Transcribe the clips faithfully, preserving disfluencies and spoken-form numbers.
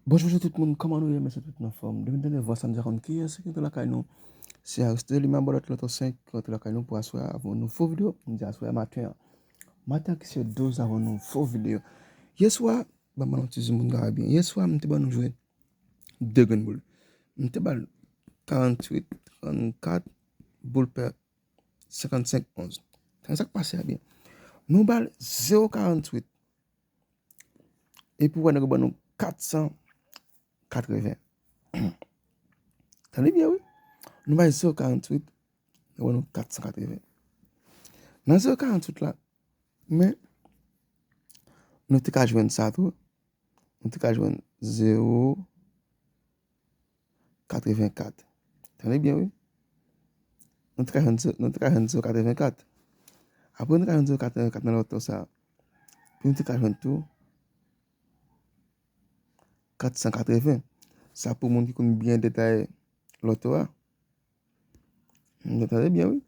Bonjou, bonjou tout moun, kòman nou ye? M espere tout nou anfòm. Depi n tande vwa sa, m deja konn kiyès ki rantre lakay nou. Se Aristide Lima, Bòlòt Loto senk, ki rantre lakay nou pou aswè a avèk yon nouvo videyo. M di aswè a maten an. Maten an ki se douz avèk yon nouvo videyo. Yè swa, ban m ba nou ti zoom pou n ka wè byen. Yè swa, m te ban nou jwe de grenn boul. M te ba l karanntuit, trannkat, boul pè, senkannsenk, onz. Tande sa k pase a byen. Nou ba l zewo karanntuit. Epi w wè nèg yo ban nou kat san katreven. Tande byen, wi. Nou ba l zewo karanntuit, nèg yo ban nou kat san katreven. Nan zewo karanntuit la, men, nou te ka jwenn sa tou. Nou te ka jwenn zewo katrevenkat. Tande byen, wi. Nou te ka jwenn ze-, nou te ka jwenn zewo katrevenkat. Apre, nou te ka jwenn zewo katrevenkat nan lòto sa. Pi nou te ka jwenn tou kat san katreven. Sa pou moun ki konn byen detaye lòto a. Nou tande byen, wi.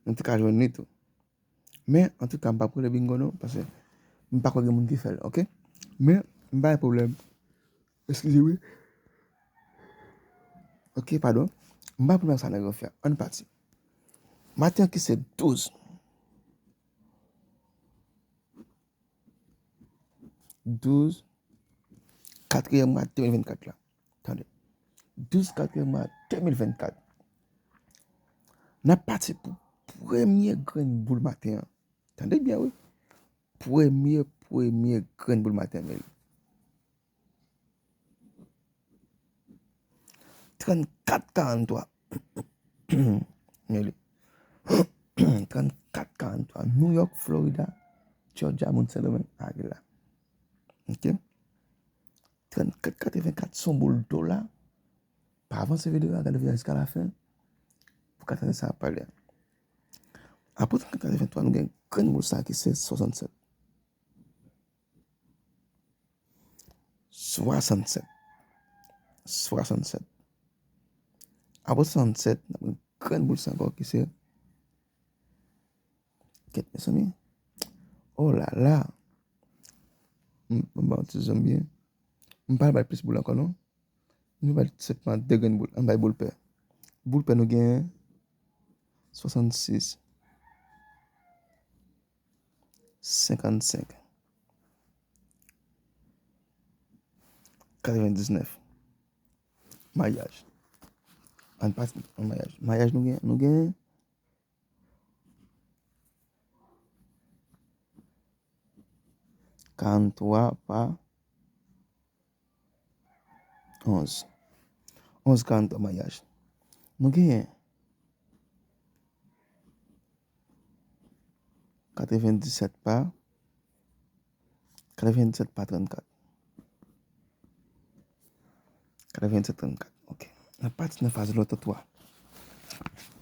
Nou te ka jwenn li tou. Men, antouka, m p ap rele bingo non, paske m pa kwè gen moun ki fè l, oke? Men, m pa gen pwoblèm. Eskize, wi. Oke, padon. M pa gen pwoblèm sa nèg yo fè. Ann pati. Maten an ki se douz. Douz, katriyèm mwa de mil vennkat la. Tande. Douz, katriyèm mwa de mil vennkat. N ap pati pou premye grenn boul maten an. Tande byen, wi. Premye, premye grenn boul maten an, men li. Trannkat karantwa. Men li. Trannkat karantwa. New York, Florida, Georgia, moun Sendomeng, a, gen la. Oke? Trannkat katrevenkat, se yon boul dola. Pa avanse videyo a, gade videyo a jiska lafen. Pou ka tande sa ap pale a. Apre trannkat katrevenkat, nou gen grenn boul sa ki se swasannsèt. Swasannsèt. Swasannsèt. Apre swasannsèt, n ap gen grenn boul sa ankò ki se, kèt, mezanmi. Oh la la. M, m ba yon ti zoom byen. M pa bay plis boul ankò, non. Nou bay senpman de grenn boul. Ann bay boul pè. Boul pè nou gen swasannsis, senkannsenk, katrevendiznèf. Mayaj. Ann pati nan mayaj. Mayaj nou gen, nou gen karantwa pa onz. Onz karantwa mayaj. Nou genyen katrevendisèt pa, katrevendisèt pa trannkat. Katrevendisèt trannkat. Oke. N ap pati nan faz lòto twa.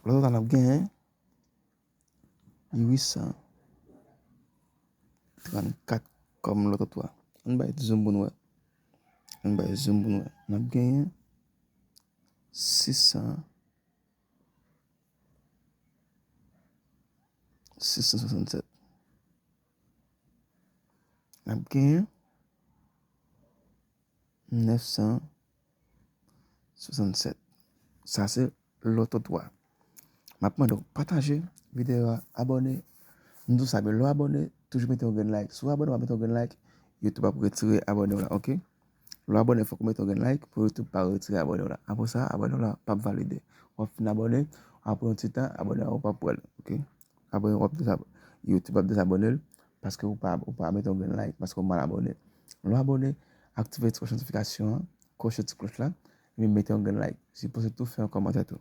Lòto twa n ap genyen uit san trannkat kòm lòto twa. Ann bay zoom pou n wè. Ann bay zoom pou n wè. N ap genyen sis san, sis san swasannsèt. N ap genyen nèf san swasannsèt. Sa se lòto twa. M ap mande w pataje videyo a, abòne. M di w sa byen, lè w abòne, toujou mete yon grenn like. Si w abòne, w pa mete yon grenn like, YouTube ap retire abòne w la, oke? Lè w abòne, fòk ou mete yon grenn like pou YouTube pa retire abòne w la. Apre sa, abòne w la p ap valide. W ap fin abòne, apre yon ti tan, abòne a ou p ap wè l, oke? Apre w ap dezab-, YouTube ap dezabòne l paske ou pa, ou pa mete yon grenn like, paske ou mal abòne. Lè w abòne, aktive ti klòch notifikasyon an, kòche ti klòch la, epi mete yon grenn like. Sipoze tou fè yon kòmantè tou.